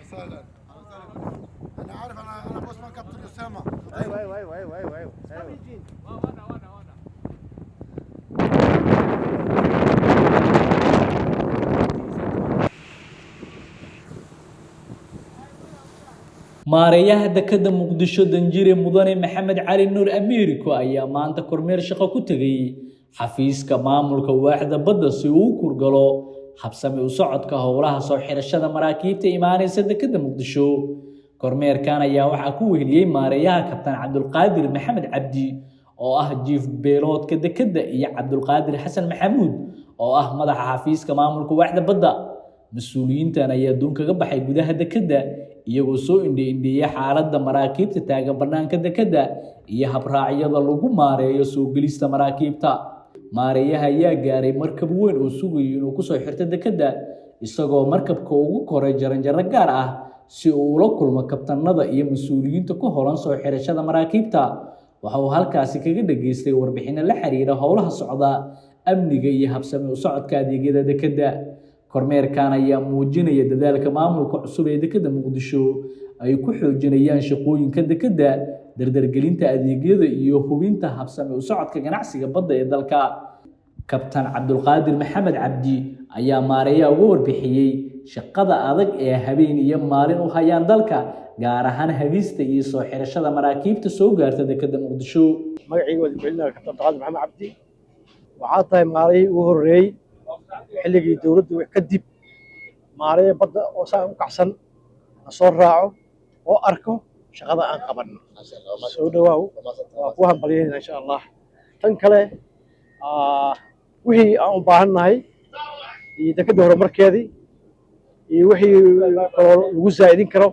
وسهلا. انا عارف، انا boatman كابتن اسامه. ايوه. Maareeyaha dekedda Muqdisho, Danjire Mudane Maxamed Cali Nuur Amiiriko, ayaa maanta kormeer shaqo ku tegay xafiiska maamulka waaxda badda si uu u kurgalo habsami u socodka howlaha soo xirashada maraakiibta imaaneysa dekedda Muqdisho. Kormeerkan ayaa waxaa ku weheliyey maareeyaha Kabtaan Cabdulqaadir Maxamed Cabdi, oo ah chief pilotka dekedda, iyo Cabdulqaadir Xasan Maxamuud, oo ah madaxa xafiiska maamulka waaxda badda. Mas-uuliyiintan ayaa doon kaga baxay gudaha dekedda, iyagoo soo indhe-indheeyay xaaladda maraakiibta taagan bannaanka dekedda iyo habraacyada lagu maareeyo soo gelista maraakiibta. Maareeyaha ayaa gaaray markab weyn oo sugayo inuu kusoo xirto dekedda, isagoo markabka ugu koray jaranjaro gaar ah si uu ula kulmo kabtanada iyo mas-uuliyiinta ku holan soo xirashada maraakiibta. Waxa uu halkaasi kaga dhageystay warbixino la xiriira howlaha socda, amniga iyo habsami u socodka adeegyada dekedda. Kormeerkan ayaa muujinaya dadaalka maamulka cusub ee dekedda Muqdisho ay ku xoojinayaan shaqooyinka dekedda, dardargelinta adeegyada iyo hubinta habsami u socodka ganacsiga badda ee dalka. Kabtan Cabdulqaadir Maxamed Cabdi ayaa maareeyaha uga warbixiyey shaqada adag ee habeen iyo maalin u hayaan dalka, gaar ahaan hagista iyo soo xirashada maraakiibta soo gaarta dekedda Muqdisho. Magacayga waa kucelinaya, Kabtan Cabdiqaadir Maxamed Cabdi. Waxaa tahay maarayihii ugu horreeyey xilligii dowladdu kadib, maaraya badda oo saa u kacsan na soo raaco oo arko shaqada aan qabanno. Soo dhawaaw, waa ku hambalyaynaa insha Allah. Tan kale, wixii aan u baahan nahay iyo dekedda horumarkeedii iyo wixii kaloo lagu zaa'idin karo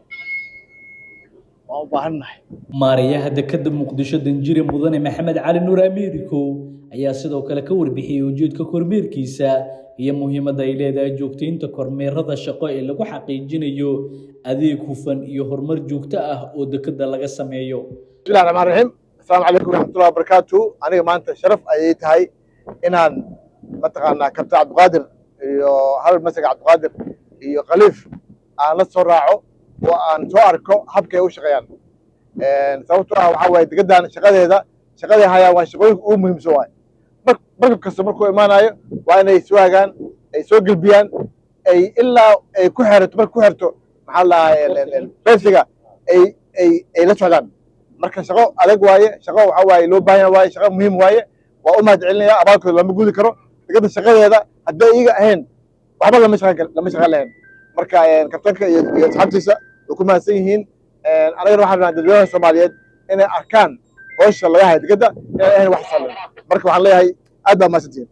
waan u baahan nahay. Maareeyaha dekedda Muqdisho, Danjire Mudane Maxamed Cali Nuur Amiiriko, ayaa sidoo kale ka warbixiyey ujeedka kormeerkiisa iyo muhiimadda ay leedahay joogteynta kormeerada shaqo ee lagu xaqiijinayo adeeg hufan iyo horumar joogto ah oo dekedda laga sameeyo. Bismillahi raxmaan raxiim. Asalaamu calaykum waraxmatullahi wabarakaatu. Aniga maanta sharaf ayay tahay inaan mataqaanaa Kabtan Cabdiqaadir iyo hal masaga Cabdiqaadir iyo Khaliif aan la soo raaco oo aan soo arko habka ay u shaqeeyaan, sababtoo ah waxaa waaye dekeddan shaqadeeda, shaqaday hayaan waa shaqooyinka ugu muhiimsan waaye. Markab kasta markuu imaanayo waa inay soo hagaan, ay soo gelbiyaan, ay ilaa ay ku xerato, marka ku xerto, maxaa la dhahay, berthiga ay la socdaan. Marka shaqo adag waaye, shaqo waxa waaye loo baahan yahay waaye, shaqo muhiim waaye. Waa u mahad celinaya, abaalkooda lama gudi karo. Dekedda shaqadeeda hadday iyaga ahayn, waxba lama shaqan lahayn. Marka kabtanka iyo asxaabtiisa way ku mahadsan yihiin. Anagana waxaan rabnaa dadweynaha Soomaaliyeed inay arkaan howsha laga hayo dekedda inay ahayn wax sahlan. Marka waxaan leeyahay, aad baa mahadsantihiin.